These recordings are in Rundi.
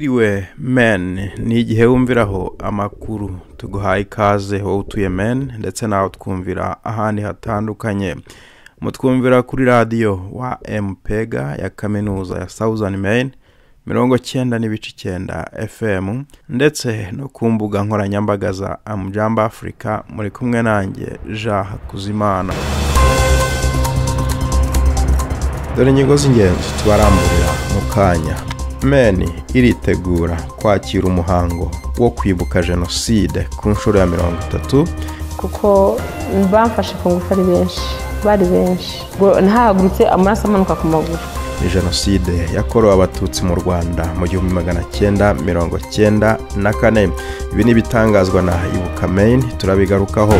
Wiriwe Maine, ni igihe wumviraho amakuru. Tuguhaye ikaze wowe utuye Maine ndetse nawe twumvira ahandi hatandukanye. Mutwumvira kuri radiyo wa MPega ya kaminuza ya Southern Maine 90.9 FM, ndetse no ku mbuga nkoranyambaga za Amjamba Africa. Muri kumwe nanjye Jean Hakuzimana. Dore ingingo z'ingenzi tubaramburira mu kanya. Maine iritegura kwakira umuhango wo kwibuka jenoside ku nshuro ya 30, kuko bamfashe ku ngufu ari benshi, bari benshi, ntahagurutse amaraso amanuka ku maguru. Ni jenoside yakorewe Abatutsi mu Rwanda mu 1994. Ibi ni ibitangazwa na Ibuka Maine, turabigarukaho.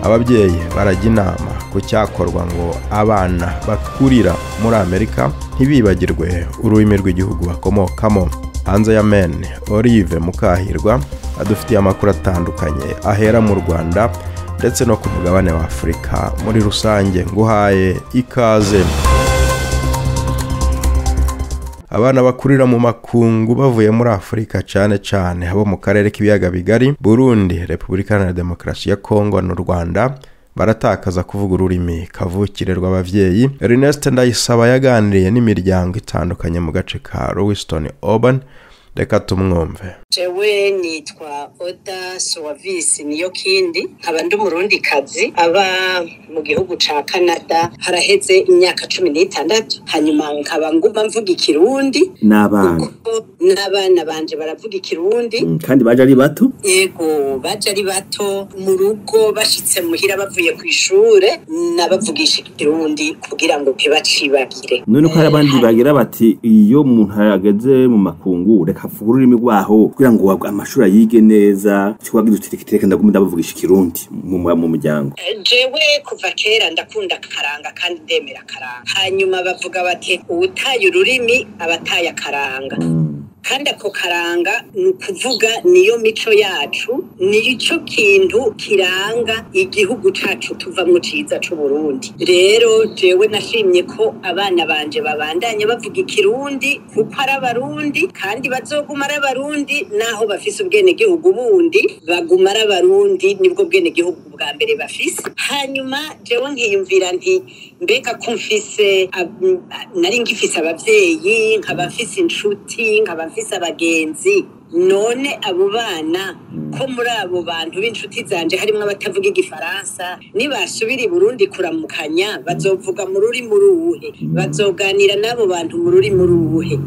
Ababyeyi barajya inama ku cyakorwa ngo abana bakurira muri Amerika ntibibagirwe ururimi rw'igihugu bakomokamo. Hanze ya Maine, Olive Mukahirwa adufitiye amakuru atandukanye ahera mu Rwanda ndetse no ku mugabane wa Afurika muri rusange. Nguhaye ikaze. Abana bakurira mu makungu bavuye muri Afurika, cyane cyane abo mu karere k'ibiyaga bigari, Burundi, Repubulika Iharanira Demokarasi ya Kongo n'u Rwanda, baratakaza kuvuga ururimi kavukire rw'abavyeyi. Ernest Ndayisaba yaganiriye n'imiryango itandukanye mu gace ka Lewiston Auburn. Reka tumwumve. Jewe nitwa Oda Suwavisi niyo kindi, nkaba ndi umurundikazi aba mu gihugu ca Canada haraheze imyaka 16, hanyuma nkaba nguma mvuga ikirundi n'abana. N'abana banje baravuga ikirundi. Kandi baje ari bato? Yego, baje ari bato mu rugo, bashitse muhira bavuye ku ishure nabavugisha ikirundi kugira ngo ntibacibagire. None ko hari abandi bagira bati iyo umuntu ageze mu makungu reka avuga ururimi rwaho kugira ngo amashuri ayige neza, kiwagize uti ndaguma ndabavugisha ikirundi mu muryango. Jewe kuva kera ndakunda akaranga kandi ndemera akaranga. Hanyuma bavuga bati uwutaye ururimi abataye akaranga. Kandi ako karanga ni ukuvuga niyo mico yacu, nico kintu kiranga igihugu cacu tuvamwo ciza c'Uburundi. Rero jewe nashimye ko abana banje babandanye bavuga ikirundi kuko ari abarundi, kandi bazoguma ari abarundi naho bafise ubwenegihugu bundi, baguma ari abarundi, nibwo bwenegihugu bwa mbere bafise. Hanyuma jewe nkiyumvira nti mbega ko mfise, nari ngifise abavyeyi, nkaba mfise inshuti, nkaba mfise abagenzi, none abo bana ko muri abo bantu b'inshuti zanje harimwo abatavuga igifaransa, nibasubira i Burundi kuramukanya bazovuga mu rurimi uruhe? Bazoganira n'abo bantu mu rurimi uruhe?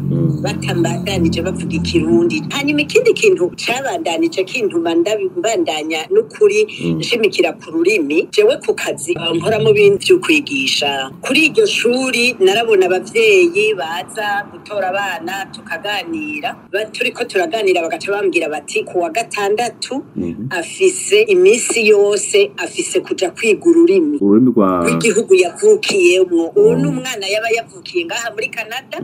Batambandanije bavuga ikirundi. Hanyuma ikindi kintu cabandanije kintuma mbandanya n'ukuri nshimikira ku rurimi, jewe ku kazi nkora mu bintu vyo kwigisha kuri iryo shuri, narabona abavyeyi baza gutora abana tukaganira, turiko turaganira bagaca bambwira bati ku wa gatandatu afise iminsi yose afise kuja kwiga ururimi rw'igihugu yavukiyemwo. Uwo ni umwana yaba yavukiye ngaha muri Canada,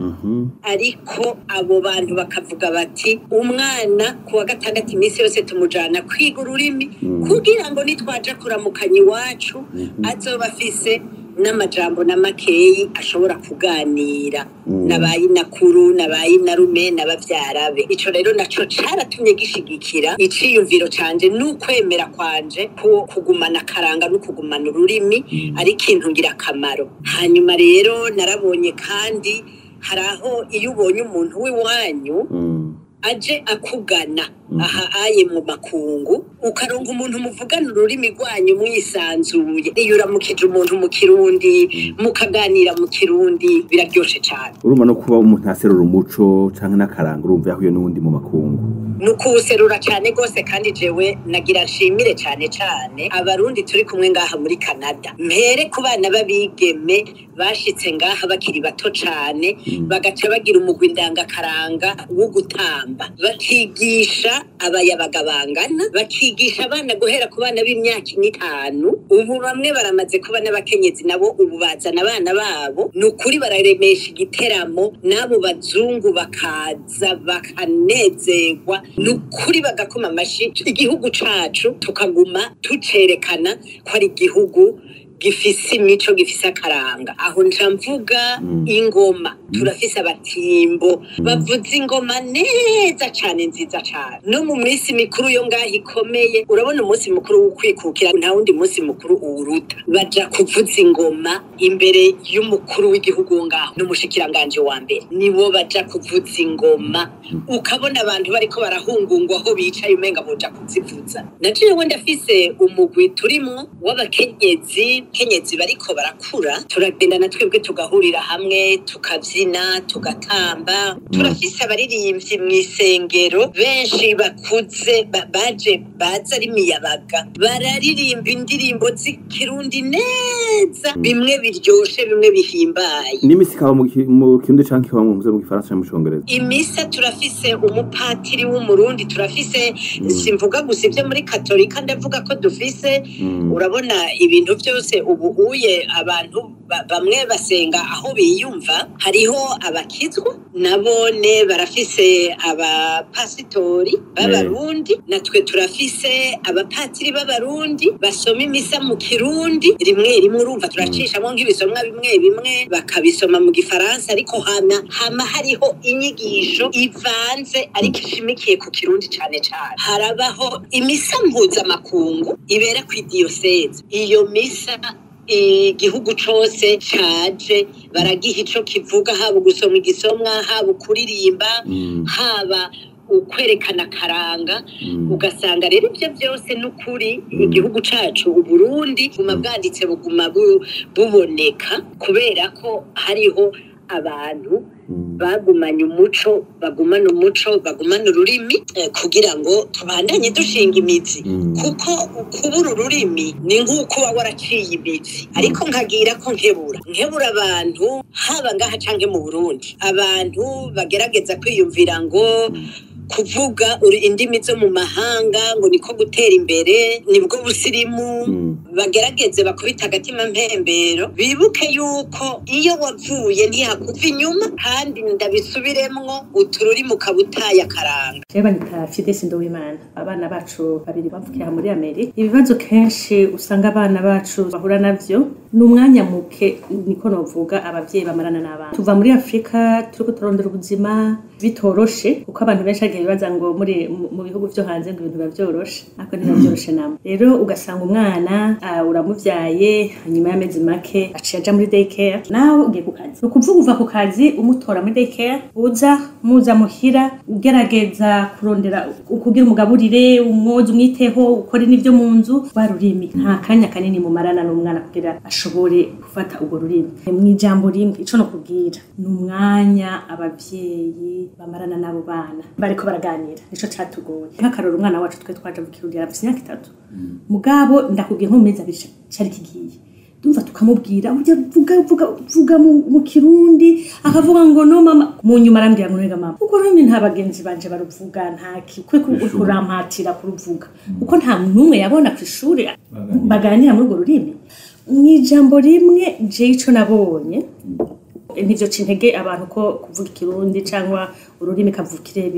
ariko abo bantu bakavuga bati umwana ku wa gatandatu iminsi yose tumujana kwiga ururimi kugira ngo nitwaja kuramukanya iwacu azoba afise n'amajambo n'amakeyi ashobora kuganira n'abayinakuru n'abayinarume n'abavyara be. Ico rero naco caratumye gishigikira iciyumviro canje n'ukwemera kwanje ko kugumana akaranga no kugumana ururimi ari ikintu ngirakamaro. Hanyuma rero narabonye kandi hari aho iyo ubonye umuntu w'iwanyu aje akugana aha aye mu makungu, ukaronka umuntu muvugana ururimi rwanyu mwisanzuye, iyo uramukije umuntu mu kirundi mukaganira mu kirundi biraryoshe cyane. Urumva no kuba umuntu aserura umuco canke n'akaranga, urumva yahuye n'uwundi mu makungu. Nukuwuserura cyane gose. Kandi jewe nagira nshimire cyane cyane abarundi turi kumwe ngaha muri Canada, mpere ku bana b'abigeme bashitse ngaha bakiri bato cane, bagaca bagira umugwi ndangakaranga wo gutamba, bakigisha abayabaga bangana, bakigisha abana guhera ku bana b'imyaka 5. Ubu bamwe baramaze kuba n'abakenyezi, nabo ubu bazana abana babo. Ni ukuri bararemesha igiteramo, n'abo bazungu bakaza bakanezerwa, ni ukuri bagakoma amashi. Igihugu cacu tukaguma tucerekana ko ari igihugu Gifise imico, gifise akaranga. Aho nca mvuga ingoma. Turafise abatimbo bavuza ingoma neza cane, nziza cane. No mu minsi mikuru yo ngaho ikomeye, urabona umunsi mukuru w'ukwikukira, nta wundi munsi mukuru uwuruta. Baja kuvuza ingoma imbere y'umukuru w'igihugu wo ngaho n'umushikiranganje wa mbere, nibo baja kuvuza ingoma. Ukabona abantu bariko barahungungwa aho bicaye, umenga boja kuzivuza. Na jewe ndafise umugwi turimwo w'abakenyezi, kenyezi bariko barakura. Turagenda na twebwe tugahurira hamwe, tukavyina, tugatamba. Turafise abaririmbyi mw'isengero benshi bakuze, baje baza ari imiyabaga, bararirimba indirimbo z'ikirundi neza, bimwe biryoshe, bimwe bihimbaye. N'imisi ikaba mu Kirundi canke ikaba mu Gifaransa canke mu Congereza? Imisa, turafise umupatiri w'Umurundi. Turafise, simvuga gusa ibyo muri Katolika, ndavuga ko dufise, urabona ibintu byose ubu uye abantu bamwe basenga aho biyumva. Hariho abakizwa, nabone barafise abapasitori b'Abarundi. Natwe turafise abapatiri b'Abarundi basoma imisa mu Kirundi rimwe rimwe. Urumva turacishamo nk'ibisomwa bimwe bimwe, bakabisoma mu Gifaransa, ariko hama hariho inyigisho ivanze ariko ishimikiye ku Kirundi cane cane. Harabaho imisa mpuzamakungu ibera ku diyoseze. Iyo misa igihugu cose caje baragiha ico kivuga, haba gusoma igisomwa, haba kuririmba, haba ukwerekana akaranga. Ugasanga rero ibyo byose n'ukuri igihugu cacu Uburundi buguma bwanditse, buguma buboneka, kubera ko hariho abantu bagumanye umuco, bagumana umuco, bagumana ururimi, kugira ngo tubandanye dushinga imizi. Kuko kubura ururimi ni nk'uko uba waraciye imizi. Ariko nkagira ko nkebura abantu, haba ngaha canke mu Burundi, abantu bagerageza kwiyumvira ngo kuvuga indimi zo mu mahanga ngo niko gutera imbere, nibwo busirimu. Bagerageze bakubita agatima mpembero, bibuke yuko iyo wavuye ntihakuva inyuma. Kandi ndabisubiremwo, utururimi ukaba utaye akaranga. Jewe banyita Fidesi Nduwimana. Abana bacu babiri bavukira muri Amerika. Ibibazo kenshi usanga abana bacu bahura navyo ni umwanya muke, niko novuga, abavyeyi bamarana n'abana. Tuva muri Afrika turiko turondera ubuzima bitoroshe, kuko abantu benshi bagiye bibaza ngo muri mu bihugu vyo hanze ngo ibintu biba vyoroshe, ariko ntibiba vyoroshe namwe. Rero ugasanga umwana uramuvyaye, hanyuma y'amezi make aciye aja muri daycare, nawe ugiye ku kazi. Ni ukuvuga uva ku kazi umutora muri daycare, uza muza muhira, ugerageza kurondera kugira umugaburire, umwoze, umwiteho, ukore n'ivyo mu nzu. Rwa rurimi, nta kanya kanini mumarana n'umwana kugira ashobore gufata urwo rurimi. Mw'ijambo rimwe, ico nokubwira ni umwanya abavyeyi bamarana n'abo bana bariko baraganira, nico catugoye. Nk'akarorero, umwana wacu twe twaje mu Kirundi arafise imyaka 3, mugabo ndakubwiye nko mu mezi 2 cari kigiye. Ndumva tukamubwira ujya vuga, vuga, vuga mu Kirundi, akavuga ngo no mama. Mu nyuma arambwira ngo nega mama, uko rurimi nta bagenzi banje baruvuga, nta kwe kurampatira kuruvuga, kuko nta n'umwe yabona ku ishuri baganira muri urwo rurimi. Mw'ijambo rimwe, je ico nabonye, ntivyo intege abantu ko kuvuga Ikirundi cyangwa ururimi kavukire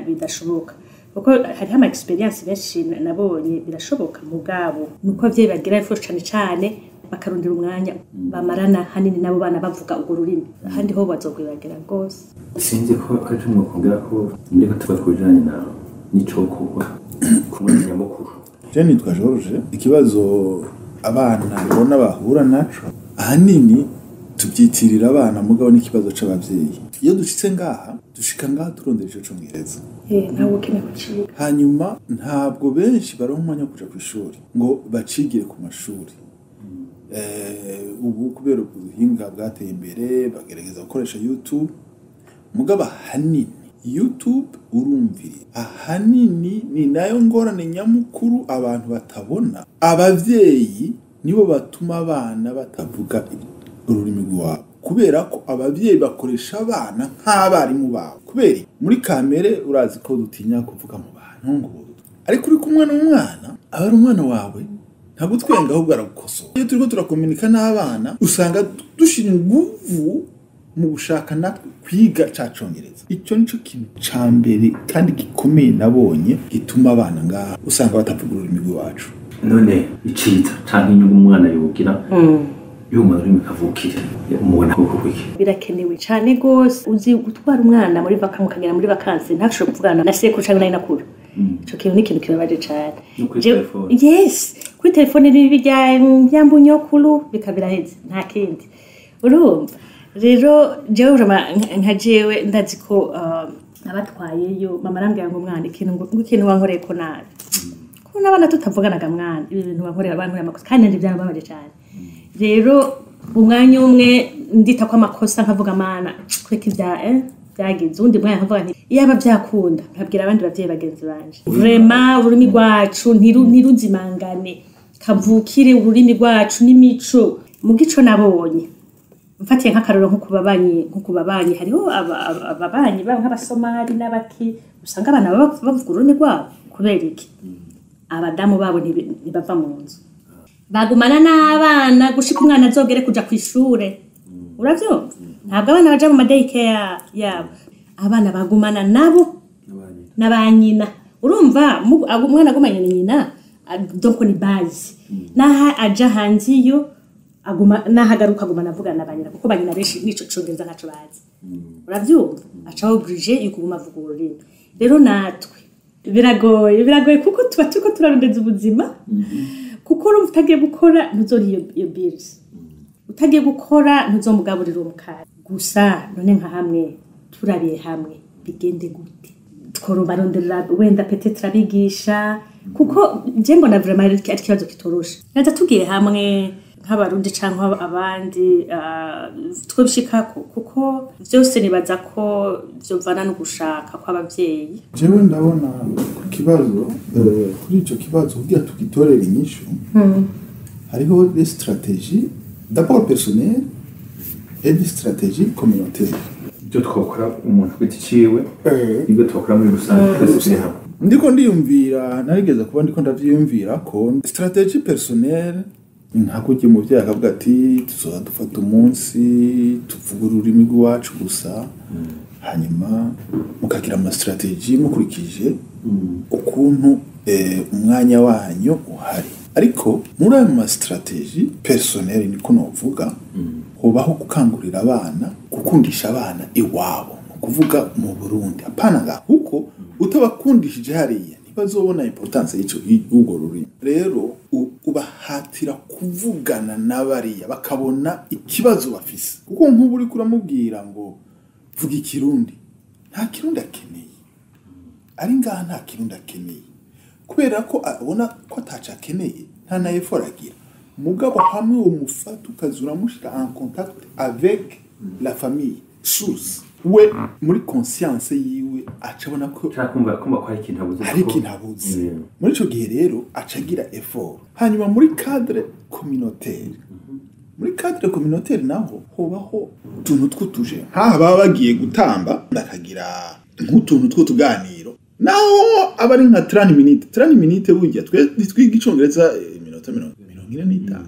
bidashoboka, kuko hariho ama experience benshi nabonye birashoboka. Mugabo nuko abavyeyi bagira effort cane cane, bakarondera umwanya bamarana hanini nabo bana bavuga urwo rurimi, ahandi ho bazokwibagira rwose. Sinzi ko ari cyo mwakongera ko muri ko tuba ku bijanye na n'icokorwa ku mwanya nyamukuru. Je nitwa George. Ikibazo abana ubona bahura naco, ahanini tubyitirira abana, mugabo n'ikibazo c'abavyeyi. Iyo dushitse ngaha, dushika ngaha turondera ico Congereza. Ntawe ukeneye guciga. Hanyuma ntabwo benshi baronka umwanya wo kuja kw'ishuri ngo bacigire ku mashuri. Ubu kubera ubuhinga bwateye imbere, bagerageza gukoresha YouTube, mugabo ahanini YouTube urumvira ahanini ni nayo ngorane nyamukuru abantu batabona. Abavyeyi nibo batuma abana batavuga ururimi rwabo, kubera ko abavyeyi bakoresha abana nk'abarimu babo. Kubera iki? Muri kamere urazi ko dutinya kuvuga mu bantu ngo, ariko uri kumwe n'umwana, aba ari umwana wawe, ntabwo twenga, ahubwo aragukosora. Iyo turiko turakominika n'abana, usanga dushira inguvu mu gushaka natwe kwiga ca Congereza. Ico nico kintu ca mbere kandi gikomeye nabonye gituma abana ngaha usanga batavuga ururimi rw'iwacu. None iciza canke inyungu umwana yogira iyo umuntu ururimi kavukire umubona kuko iki Birakenewe cane gose. Uzi gutwara umwana muri vacances, mukagera muri vacances, ntashobore kuvugana na sekuru canke na nyinakuru? Ico kintu ni ikintu kibabaje cane. No kuri telefone. Yes, kuri telefone ni bijya byambunyokuru bikabiraheze, nta kindi. Urumva rero jewe vraiment, nka jewe ndazi ko nabatwayeyo, mama arambwira ngo umwana ikintu ngo ikintu wankoreye ko nabi ko n'abana tutavuganaga, mwana ibi bintu bankorera, bankoreye amakosa, kandi nanje byarababaje cyane. Rero umwanya umwe ndita ko amakosa, nkavuga mana kureka ibya byagize, uwundi mwanya nkavuga nti iyaba byakunda nkabwira abandi bavyeyi bagenzi banje, vraiment ururimi rwacu ntiruzimangane, kavukire, ururimi rwacu n'imico. Mu gico nabonye, mfatiye nk'akarorero nko ku babanyi, hariho ababanyi babo nk'Abasomali n'abaki, usanga abana baba bavuga ururimi rwabo. Kubera iki? Abadamu babo ntibava mu nzu, bagumana n'abana gushika umwana azogere kuja kw'ishure. Uravyumva, ntabwo abana baja mu ma daycare yabo, abana bagumana nabo na ba nyina. Urumva umwana agumanye na nyina, donc ni base, naho aja hanze iyo aguma, naho agaruka agumana avugana na ba nyina, kuko ba nyina benshi n'ico Congereza ntaco bazi. Uravyumva, aca obligé yuko uguma avuga ururimi. Rero natwe biragoye, biragoye, kuko tuba turiko turarondeza ubuzima, kuko urumva utagiye gukora ntuzoriha iyo bills, utagiye gukora ntuzomugaburira umukara gusa. None nka hamwe turabiye hamwe bigende gute? Tworobaronderera wenda peut-être abigisha, kuko je mbona vraiment ari ikibazo kitoroshe. Neza tugiye hamwe nk'Abarundi canke abandi, twobishikako, kuko vyose nibaza ko vyovana no gushaka kw'abavyeyi. Jewe ndabona ku kibazo, kuri ico kibazo, kugira tugitorere inyishu, hariho des stratégies d'abord personnelles et des stratégies communautaires. Ibyo twakora umuntu ku giti ciwe, ibyo twakora muri rusange twese turi hamwe. Ndiko ndiyumvira, narigeze kuba ndiko ndavyiyumvira ko stratégie personnelle, nka kurya umuvyeyi akavuga ati tuzoza dufata umunsi tuvuga ururimi rw'iwacu gusa, hanyuma mukagira ama stratégie mukurikije ukuntu umwanya wanyu uhari. Ariko muri ayo ma stratégie personnelle, niko novuga, hobaho gukangurira abana, gukundisha abana iwabo, ni ukuvuga mu Burundi, apana ngaho, kuko utabakundishije hariya ntibazobona importance y'ico y'urwo rurimi. Rero ubahatira kuvugana n'abariya, bakabona ikibazo bafise, kuko nk'ubu uriko uramubwira ngo vuga Ikirundi, nta Kirundi akeneye ari ngaha, nta Kirundi akeneye, kubera ko abona ko ataco akeneye, nta na effort agira. Mugabo hamwe umufata ukaza uramushira en contact avec la famille source, we muri conscience yiwe aca abona ko Nshaka kumva ko hari ikintu abuze. Hari ikintu abuze. Muri ico gihe rero aca agira effort. Hanyuma muri cadre communautaire naho hobaho utuntu tw'utuje, nk'aha baba bagiye gutamba bakagira nk'utuntu tw'utuganiro, naho aba ari nka 30 minutes, 30 minutes. Burya twe ntitwiga Icongereza iminota 45.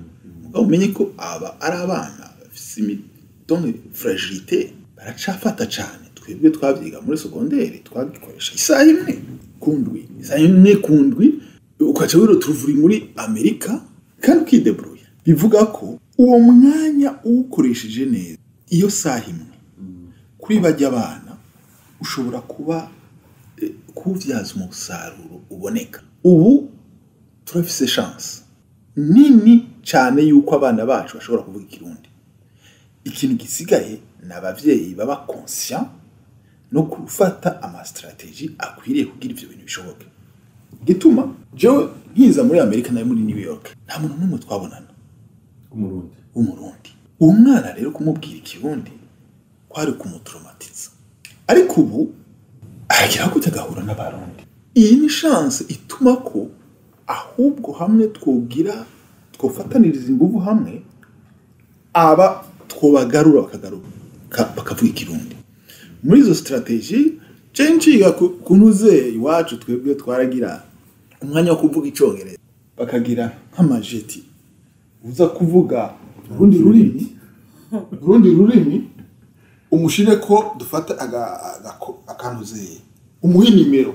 Mugabo umenye ko aba ari abana bafise donc fragilité, baracafata cane. Twebwe twavyiga muri secondaire twagikoresha isaha imwe kundwi, isaha imwe kundwi, ukaca wiretrouva muri Amerika kandi ukidebrouilla. Bivuga ko uwo mwanya uwukoresheje neza, iyo saha imwe kuri bajya abana, ushobora kuba kuwuvyaza umusaruro uboneka. Ubu turafise chance nini cane yuko abana bacu bashobora kuvuga Ikirundi. Ikintu gisigaye ni abavyeyi baba conscient no gufata ama stratégie akwiriye kugira ivyo bintu bishoboke. Gituma jewe nkiza muri Amerika, nari muri New York, nta muntu n'umwe twabonana Umurundi. w'Umurundi. Uwo mwana rero kumubwira Ikirundi kwari kumutraumatiza, ariko ubu aragira gutya agahura n'Abarundi. Iyi ni chance ituma ko ahubwo hamwe twogira twofataniriza inguvu hamwe, aba twobagarura bakagaruka bakavuga Ikirundi. Muri izo stratégie, je nciga kunuze iwacu, twebwe twaragira umwanya wo kuvuga Icongereza, bakagira nk'amajeti uza kuvuga urundi rurimi, umushire ko dufata akantuze, umuhe nimero.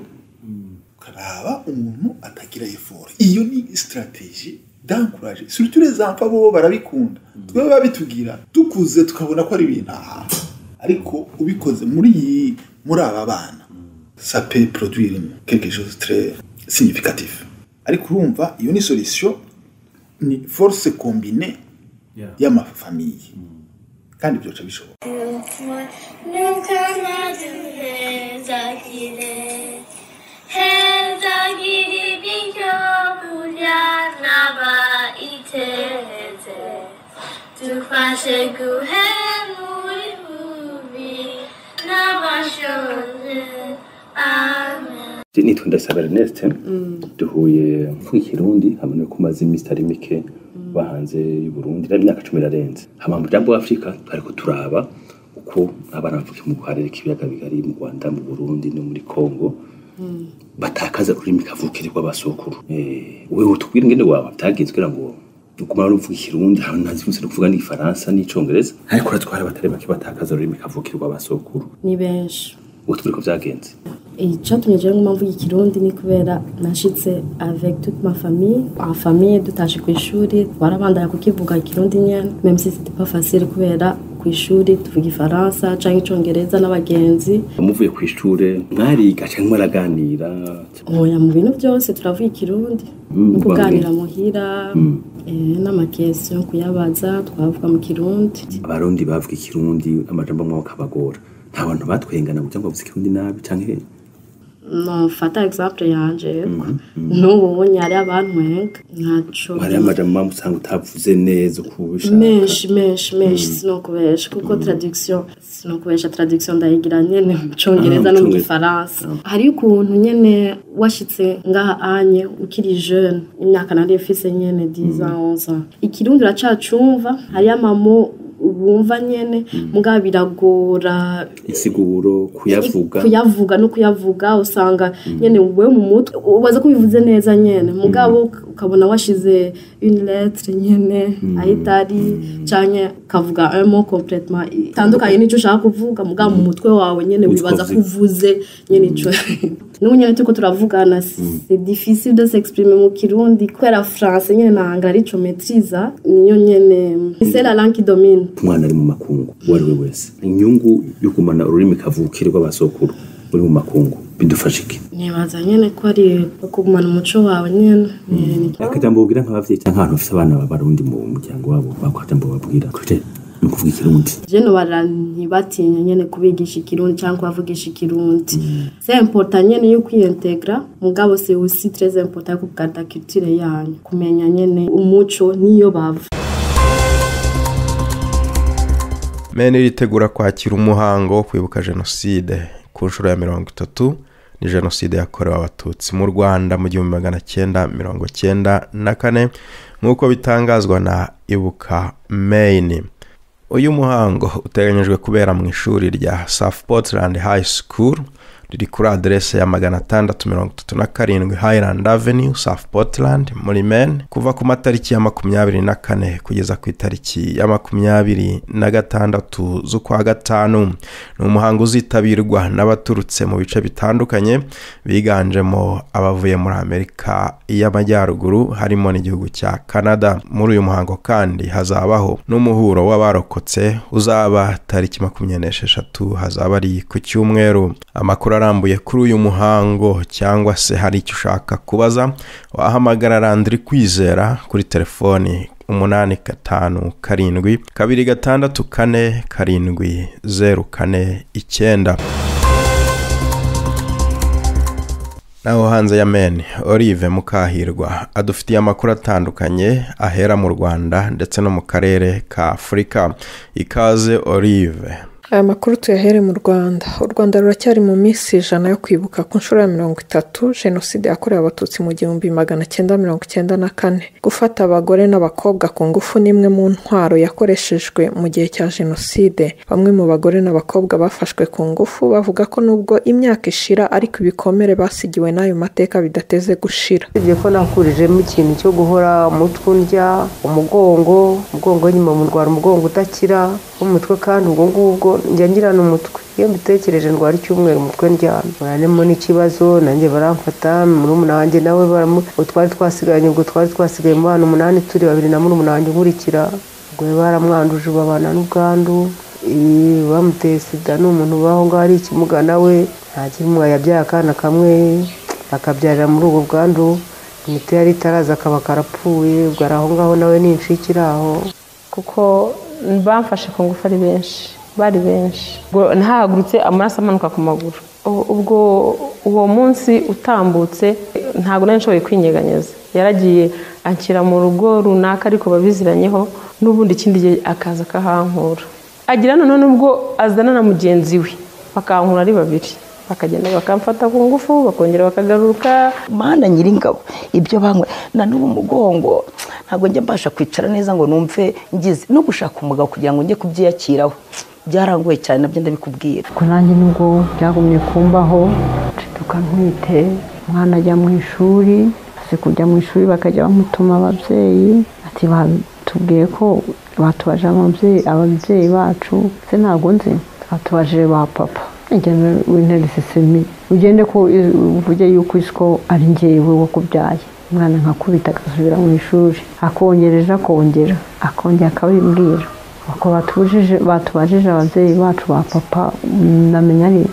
Ukaraba umuntu atagira effort, iyo ni stratégie d'encourager surtout les enfants, bo barabikunda. Twebwe babitugira dukuze tukabona ko ari ibintu aha, ariko ubikoze muri aba bana, ça peut produire quelque chose très significatif. Ariko urumva iyo ni solution, ni force combinée y'ama familles, kandi byoca bishoboka. Hezagire, hezagire ibyo kurya n'abayiteze, dufashe guhemura ivubi n'abashonje, amen. Nitwa Ndasaba Ernest, duhuye mvuga ikirundi hamwe no kumaza iminsi itari mike bahanze y'u Burundi, n'imyaka 10 irarenze. Hama mu jambo Afrika twariko turaba uko abana bavuka mu karere k'ibiyaga bigari, mu Rwanda, mu Burundi no muri Kongo, batakaza ururimi kavukire rw'abasokuru. Wewe utubwire ingene wawe byagenze kugira ngo ukumara uvuga ikirundi, hari ntazi no kuvuga n'igifaransa n'icongereza, ariko uratwara abatari bake batakaza ururimi kavukire rw'abasokuru. Ni benshi. Utubwire ko byagenze. Icatumye jewe nguma mvuga ikirundi ni kubera nashitse avec toute ma famille, en famille dutashe kw'ishuri barabandanya kukivuga ikirundi nyene, même si c'était pas facile kubera kw'ishuri tuvuga ifaransa canke icongereza n'abagenzi. Muvuye kw'ishure mwariga canke mwaraganira? Oya, mu bintu byose turavuga ikirundi, no kuganira muhira, n'ama questions kuyabaza twavuga mu kirundi. Abarundi bavuga ikirundi amajambo amwe akabagora, nta bantu batwengana kugira ngo bavuze ikirundi nabi canke? No fata exemple yanje, n'ubu bunye hari abantwenga ntaco. Hari amajambo amwe usanga utavuze neza uko ubishaka. Menshi menshi menshi, sinokubesha kuko traduction, sinokubesha, traduction ndayigira nyene mu congereza no mu gifaransa. Hari ukuntu nyene washitse ngaha anye ukiri jeune, imyaka nari mfise nyene 10 ans, 11 ans, ikirundi uracacumva, hari amamo wumva nyene mugabo biragora insiguro kuyavuga. Kuyavuga no kuyavuga usanga nyene wewe mu mutwe ubaza ko bivuze neza nyene, mugabo ukabona washize une lettre nyene ahitari, canke kavuga un mot complètement itandukanye n'ico ushaka kuvuga, mugabo mu mutwe wawe nyene wibaza ko uvuze nyene ico. N'ubu nyene turiko turavugana, c'est difficile de s'exprimer mu kirundi kubera français nyene na anglais arico maîtrise, niyo nyene c'est la langue qui domine. Umwana ari mu makungu uwo ari we wese, inyungu yo kumana ururimi kavukire rw'abasokuru uri mu makungu bidufasha iki? Nibaza nyene ko ari kugumana umuco wawe nyene. Akajambo ubwira nk'abavyeyi canke abantu bafise abana b'abarundi mu muryango wabo, akajambo babwira kuje ni ukuvuga ikirundi? Je nobara ntibatinya nyene kubigisha ikirundi canke kubavugisha ikirundi. C'est important nyene yo kwiyintegra, mugabo c'est aussi très important kugarda culture yanyu, kumenya nyene umuco niyo bava. Maine iritegura kwakira umuhango wo kwibuka jenoside ku nshuro ya 30, ni jenoside yakorewe abatutsi mu Rwanda mu 1994, nk'uko bitangazwa na Ibuka Maine. Uyu muhango uteganyijwe kubera mu ishuri rya South Portland High School riri kuri adresse ya 637 Highland Avenue, South Portland muri Maine, kuva ku matariki ya 24 kugeza ku itariki ya 26 z'ukwa gatanu. Ni umuhango uzitabirwa n'abaturutse mu bice bitandukanye biganjemo abavuye muri Amerika y'Amajyaruguru harimo n'igihugu cya Canada. Muri uyu muhango kandi hazabaho n'umuhuro w'abarokotse uzaba tariki 26, hazaba ari ku cyumweru. Amakuru arambuye kuri uyu muhango cyangwa se hari icyo ushaka kubaza, wahamagara Landry Kwizera kuri telefoni 857 264 7049. Naho hanze ya Maine, Olive Mukahirwa adufitiye amakuru atandukanye ahera mu Rwanda ndetse no mu karere ka Afurika. Ikaze Olive. Aya makuru tuyahere mu Rwanda. U Rwanda ruracyari mu minsi 100 yo kwibuka ku nshuro ya 30 jenoside yakorewe abatutsi mu 1994. Gufata abagore n'abakobwa ku ngufu ni imwe mu ntwaro yakoreshejwe mu gihe cya jenoside. Bamwe mu bagore n'abakobwa bafashwe ku ngufu bavuga ko nubwo imyaka ishira ariko ibikomere basigiwe n'ayo mateka bidateze gushira. Ibyo ko nakurijemo ikintu cyo guhora umutwe undya, umugongo nyuma mu ndwara umugongo udakira, umutwe kandi ubwo ngubwo kuko njya ngira n'umutwe. Iyo mbitekereje ndwara icyumweru umutwe ndyamye. Baranemo n'ikibazo nanjye baramfata, murumuna wanjye nawe twari twasigaranye, ubwo twari twasigaye mu bana 8 turi babiri na murumuna wanjye nkurikira. Ubwo baramwanduje babana n'ubwandu, bamuteye sida, ni umuntu ubaho ngaho ari ikimuga nawe, nta kimuga, yabyaye akana kamwe akabyarira muri ubwo bwandu, imiti yari itaraza akaba karapfuye, ubwo ari aho ngaho nawe ni incike iri aho. Kuko bamfashe ku ngufu ari benshi, bari benshi. Nahagurutse amaraso amanuka ku maguru. Ubwo uwo munsi utambutse ntabwo nari nshoboye kwinyeganyeza. Yaragiye anshyira mu rugo runaka ariko babiziranyeho, n'ubundi ikindi gihe akaza akahankura. Agira none nubwo azana na mugenzi we bakankura ari babiri, bakagenda bakamfata ku ngufu, bakongera bakagaruka. Mana nyiringabo, ibyo banywe na n'ubu mugongo ntabwo njya mbasha kwicara neza ngo numve ngize no gushaka umugabo kugira ngo njye kubyiyakiraho. Byarangoye cyane nabyo ndabikubwira. Ko nanjye nubwo byagumye kumbaho, nshiduka ntwite, umwana ajya mu ishuri, azi kujya mu ishuri bakajya bamutuma ababyeyi, ati batubwiye ko batubaje ababyeyi bacu, se ntabwo nzi, batubaje ba papa. Ngende wintera isesemi, ugende ko uvuge yuko isiko ari njyewe wakubyaye. Umwana nkakubita agasubira mu ishuri, akongereje akongera, akongera akabimbwira. Uko batubajije ababyeyi bacu ba papa, ndamenya ari nde.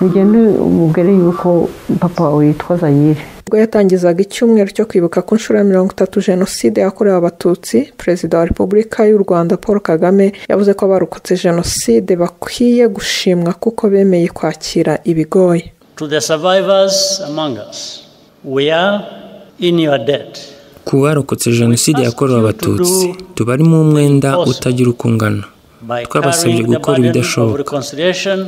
Ugende umubwire yuko papa wawe yitwa Zayire. Ubwo yatangizaga icyumweru cyo kwibuka ku nshuro ya 30 Jenoside yakorewe Abatutsi, Perezida wa Repubulika y'u Rwanda Paul Kagame yavuze ko abarokotse Jenoside bakwiye gushimwa kuko bemeye kwakira ibigoye. To the survivors among us, we are in your debt. Ku barokotse Jenoside yakorewe Abatutsi, tubarimo umwenda utagira uko ungana. Twabasabye gukora ibidashoboka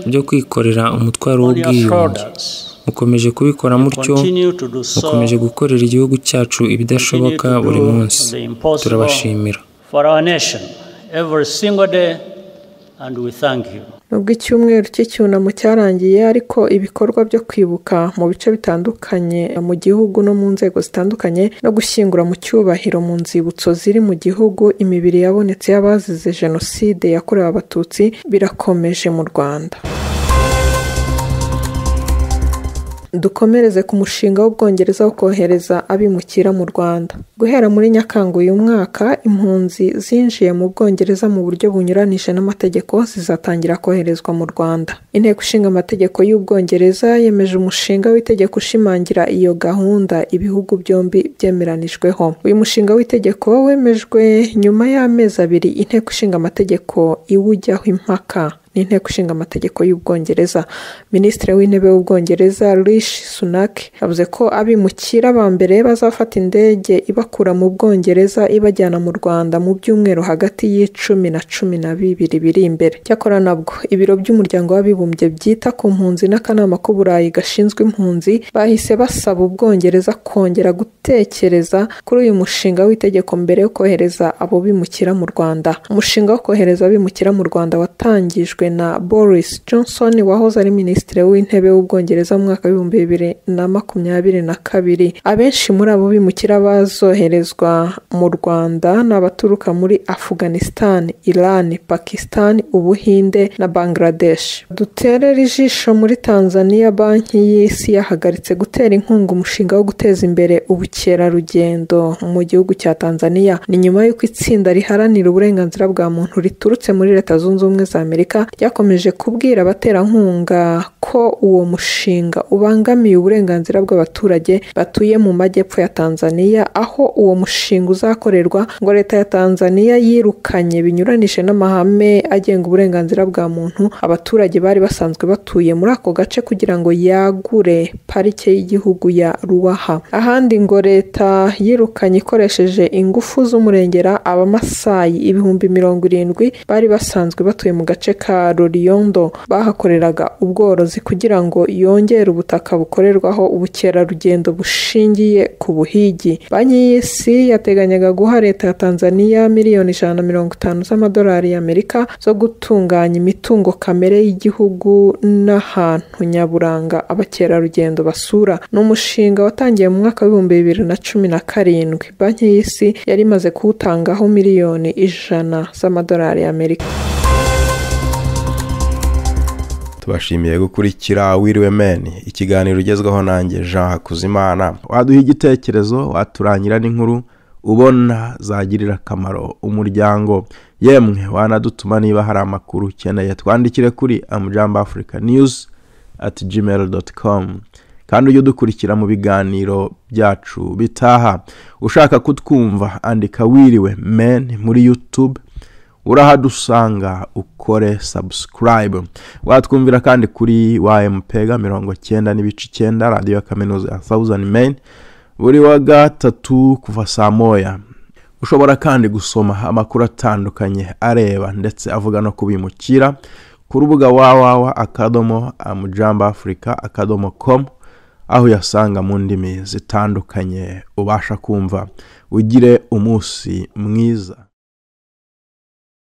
byo kwikorera umutwaro w'ubwiyunge. Mukomeje kubikora mutyo, mukomeje gukorera igihugu cyacu ibidashoboka buri munsi. Turabashimira. Nubwo icyumweru cy'icyunamo cyarangiye, ariko ibikorwa byo kwibuka mu bice bitandukanye mu gihugu no mu nzego zitandukanye no gushyingura mu cyubahiro mu nzibutso ziri mu gihugu imibiri yabonetse y'abazize Jenoside yakorewe Abatutsi birakomeje mu Rwanda. Dukomereze ku mushinga w'Ubwongereza wo kohereza abimukira mu Rwanda. Guhera muri Nyakanga uyu mwaka, impunzi zinjiye mu Bwongereza mu buryo bunyuranije n'amategeko zizatangira koherezwa mu Rwanda. Inteko ishinga amategeko y'Ubwongereza yemeje umushinga w'itegeko ushimangira iyo gahunda ibihugu byombi byemeranijweho. Uyu mushinga w'itegeko wemejwe nyuma y'amezi 2 inteko ishinga amategeko iwujyaho impaka. N'inteko ishinga amategeko y'Ubwongereza. Minisitiri w'Intebe w'Ubwongereza Rishi Sunak yavuze ko abimukira ba mbere bazafata indege ibakura mu Bwongereza ibajyana mu Rwanda mu byumweru hagati y'10 na 12 biri imbere. Cyakora nabwo ibiro by'umuryango w'abibumbye byita ku mpunzi n'akanama k'Uburayi gashinzwe impunzi bahise basaba Ubwongereza kongera gutekereza kuri uyu mushinga w'itegeko mbere yo kohereza abo bimukira mu Rwanda. Umushinga wo kohereza abimukira mu Rwanda watangijwe na Boris Johnson wahoze ari minisitiri w'intebe w'Ubwongereza mu mwaka w'ibihumbi 2022. Abenshi muri abo bimukira bazoherezwa mu Rwanda ni abaturuka muri Afghanistan, Iran, Pakistan, Ubuhinde na Bangladesh. Duterere ijisho muri Tanzania, Banki y'Isi yahagaritse gutera inkunga umushinga wo guteza imbere ubukerarugendo mu gihugu cya Tanzania. Ni nyuma y'uko itsinda riharanira uburenganzira bwa muntu riturutse muri Leta Zunze Ubumwe za Amerika ryakomeje kubwira abaterankunga ko uwo mushinga ubangamiye uburenganzira bw'abaturage batuye mu majyepfo ya Tanzania, aho uwo mushinga uzakorerwa. Ngo leta ya Tanzania yirukanye binyuranije n'amahame agenga uburenganzira bwa muntu abaturage bari basanzwe batuye muri ako gace kugira ngo yagure parike y'igihugu ya Ruaha. Ahandi ngo leta yirukanye ikoresheje ingufu z'umurengera Abamasayi 70,000 bari basanzwe batuye mu gace ka Loliondo bahakoreraga ubworozi kugira ngo yongere ubutaka bukorerwaho ubukerarugendo bushingiye ku buhigi. Banki y'Isi yateganyaga guha leta ya Tanzania miliyoni 150 z'amadolari y'Amerika zo gutunganya imitungo kamere y'igihugu n'ahantu nyaburanga abakerarugendo basura. Ni umushinga watangiye mu mwaka w'ibihumbi 2017. Banki y'Isi yari imaze kuwutangaho miliyoni 100 z'amadolari y'Amerika. Tubashimiye gukurikira Wiriwe Men, ikiganiro ugezweho nanjye Jean Hakuzimana. Waduha igitekerezo, waturangira n'inkuru ubona zagirira akamaro umuryango, yemwe wanadutuma niba hari amakuru ukeneye. Twandikire kuri amujamboafricanews@gmail.com. Kandi ujye udukurikira mu biganiro byacu bitaha. Ushaka kutwumva, andika Wiriwe Men muri YouTube, urahadusanga, ukore subscribe. Watwumvira kandi kuri YMPega 90.9, radiyo ya kaminuza ya Southern Maine, buri wa gatatu kuva saa 1. Ushobora kandi gusoma amakuru atandukanye areba ndetse avuga no kubimukira ku rubuga www.amujamboafrica.com, aho uyasanga mu ndimi zitandukanye ubasha kumva. Ugire umunsi mwiza.